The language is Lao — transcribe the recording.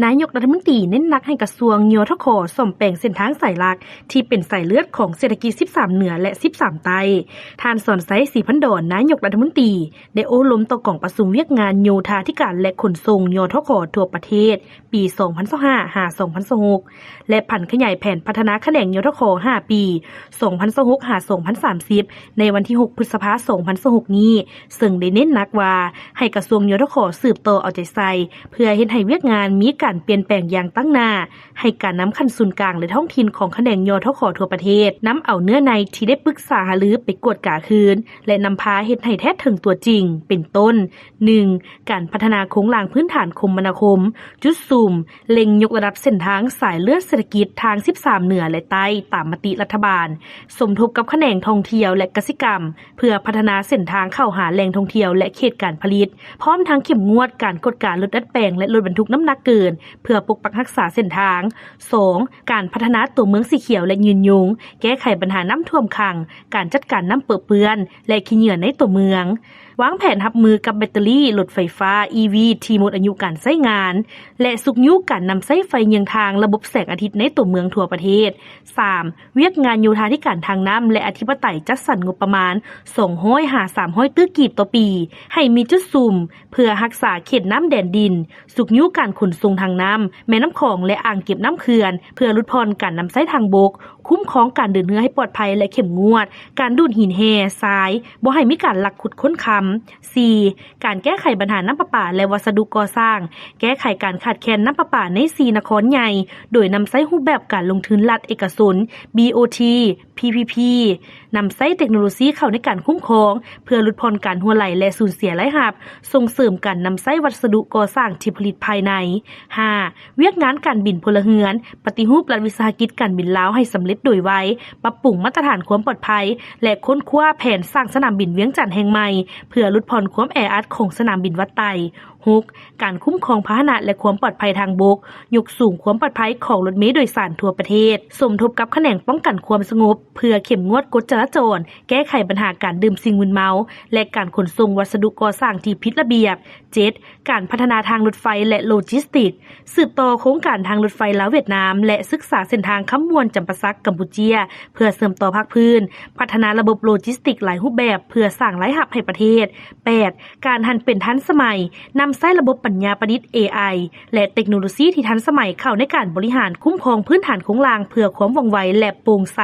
ນາຍົກລັດຖະມົນຕີເນັ້ນໜັກໃຫ້ກະຊວງ ຍທຂ ສ້ອມແປງເສັ້ນທາງສາຍຫຼັກ ທີ່ເປັນສາຍເລືອດຂອງເສດຖະກິດສິບສາມເໜືອ ແລະ ສິບສາມໃຕ້. ທ່ານ ສອນໄຊ ສີພັນດອນ ນາຍົກລັດຖະມົນຕີ ໄດ້ໂອ້ລົມຕໍ່ກອງປະຊຸມວຽກງານໂຍທາທິການ ແລະ ຂົນສົ່ງ ຍທຂ ທົ່ວປະເທດ ປີສອງພັນຊາວຫ້າ ຫາ ສອງພັນຊາວຫົກ ແລະ ຜັນຂະຫຍາຍແຜນພັດທະນາຂະແໜງ ຍທຂ ຫ້າປີ ສອງພັນຊາວຫົກ ຫາ ສອງພັນສາມສິບ ໃນວັນທີຫົກ ພຶດສະພາ ສອງພັນຊາວຫົກນີ້ ເຊິ່ງໄດ້ເນັ້ນໜັກວ່າ ໃຫ້ກະຊວງ ຍທຂ ສືບຕໍ່ເອົາໃຈໃສ່ ເພື່ອເຮັດໃຫ້ວຽກງານມີການປ່ຽນແປງຢ່າງຕັ້ງໜ້າ, ໃຫ້ການນຳຂັ້ນສູນກາງ ແລະ ທ້ອງຖິ່ນຂອງຂະແໜງ ຍທຂ ທົ່ວປະເທດ ນຳເອົາເນື້ອໃນທີ່ໄດ້ປຶກສາຫາລືໄປກວດກາຄືນ ແລະ ນຳພາເຮັດໃຫ້ແທດເຖິງຕົວຈິງ ເປັນຕົ້ນ ໜຶ່ງ ການພັດທະນາໂຄງລ່າງພື້ນຖານຄົມມະນາຄົມ, ຈຸດສຸມ ເລັ່ງຍົກລະດັບເສັ້ນທາງສາຍເລືອດເສດຖະກິດທາງສິບສາມເໜືອ ແລະ ໃຕ້ ຕາມມະຕິລັດຖະບານ, ສົມທົບກັບຂະແໜງທ່ອງທ່ຽວ ແລະ ກະສິກຳ ເພື່ອພັດທະນາເສັ້ນທາງເຂົ້າຫາແຫຼ່ງທ່ອງທ່ຽວ ແລະ ເຂດການຜະລິດ, ພ້ອມທັງເຂັ້ມງວດການກວດກາລົດດັດແປງ ແລະ ລົດບັນທຸກນ້ຳໜັກເກີນ ເພື່ອປົກປັກຮັກສາເສັ້ນທາງ. ສອງ ການພັດທະນາຕົວເມືອງສີຂຽວ ແລະ ຍືນຍົງ, ແກ້ໄຂບັນຫານ້ຳຖ້ວມຂັງ, ການຈັດການນ້ຳເປິເປື້ອນ ແລະ ຂີ້ເຫຍື້ອໃນຕົວເມືອງ. ວາງແຜນຮັບມືກັບແບັດເຕີຣີລົດໄຟຟ້າ ອີ ວີ ທີ່ໝົດອາຍຸການໃຊ້ງານ ແລະ ຊຸກຍູ້ການນຳໃຊ້ໄຟເຍືອງທາງລະບົບແສງອາທິດໃນຕົວເມືອງທົ່ວປະເທດ. ສາມ ວຽກງານໂຍທາທິການທາງນ້ຳ ແລະ ອະທິປະໄຕຈັດສັນງົບປະມານ ສອງຮ້ອຍ ຫາ ສາມຮ້ອຍຕື້ກີບຕໍ່ປີ ໃຫ້ມີຈຸດສຸມ ເພື່ອຮັກສາເຂດນ້ຳແດນດິນ, ຊຸກຍູ້ການຂົນສົ່ງທາງນ້ຳ, ແມ່ນ້ຳຂອງ ແລະ ອ່າງເກັບນ້ຳເຂື່ອນ ເພື່ອຫຼຸດຜ່ອນການນຳໃຊ້ທາງບົກ, ຄຸ້ມຄອງການເດີນເຮືອໃຫ້ປອດໄພ ແລະ ເຂັ້ມງວດ, ການດູດຫີນແຮ່, ຊາຍ, ບໍ່ໃຫ້ມີການລັກຂຸດຄົ້ນຄຳ. ສີ່ ການແກ້ໄຂບັນຫານ້ຳປະປາ ແລະ ວັດສະດຸກໍ່ສ້າງ, ແກ້ໄຂການຂາດແຄນນ້ຳປະປາໃນສີ່ນະຄອນໃຫຍ່ ໂດຍນຳໃຊ້ຮູບແບບການລົງທຶນລັດເອກະຊົນ ບີ ໂອ ທີ ພີ ພີ ພີ ນຳໃຊ້ເຕັກໂນໂລຊີເຂົ້າໃນການຄຸ້ມຄອງ ເພື່ອຫຼຸດຜ່ອນການຮົ່ວໄຫຼ ແລະ ສູນເສຍລາຍຮັບ, ສົ່ງເສີມການນຳໃຊ້ວັດສະດຸກໍ່ສ້າງທີ່ຜະລິດພາຍໃນ. ຫ້າ ວຽກງານການບິນພົນລະເຮືອນ, ປະຕິຮູບລັດວິສາຫະກິດການບິນລາວໃຫ້ສຳເລັດໂດຍໄວ, ປັບປຸງມາດຕະຖານຄວາມປອດໄພ ແລະ ຄົ້ນຄວ້າແຜນສ້າງສະໜາມບິນວຽງຈັນແຫ່ງໃໝ່ ເພື່ອຫຼຸດຜ່ອນຄວາມແອອັດຂອງສະໜາມບິນວັດໄຕ. ຫົກ ການຄຸ້ມຄອງພາຫະນະ ແລະ ຄວາມປອດໄພທາງບົກ, ຍົກສູງຄວາມປອດໄພຂອງລົດເມໂດຍສານທົ່ວປະເທດ, ສົມທົບກັບຂະແໜງປ້ອງກັນຄວາມສະຫງົບ ເພື່ອເຂັ້ມງວດກົດຈະລາຈອນ, ແກ້ໄຂບັນຫາການດື່ມສິ່ງມຶນເມົາ ແລະ ການຂົນສົ່ງວັດສະດຸກໍ່ສ້າງທີ່ຜິດລະບຽບ. ເຈັດ ການພັດທະນາທາງລົດໄຟ ແລະ ໂລຈິສຕິກ, ສືບຕໍ່ໂຄງການທາງລົດໄຟລາວຫວຽດນາມ ແລະ ສຶກສາເສັ້ນທາງຄຳມ່ວນ-ຈຳປາສັກ-ກຳປູເຈຍ ເພື່ອເຊື່ອມຕໍ່ພາກພື້ນ, ພັດທະນາລະບົບໂລຈິສຕິກຫຼາຍຮູບແບບ ເພື່ອສ້າງລາຍຮັບໃຫ້ປະເທດ. ແປດ ການຫັນເປັນທັນສະໄໝ, ນຳໃຊ້ລະບົບປັນຍາປະດິດ ເອໄອ ແລະ ເຕັກໂນໂລຊີທີ່ທັນສະໄໝເຂົ້າໃນການບໍລິຫານຄຸ້ມຄອງພື້ນຖານໂຄງລ່າງ ເພື່ອຄວາມວ່ອງໄວ ແລະ ໂປ່ງໃສ.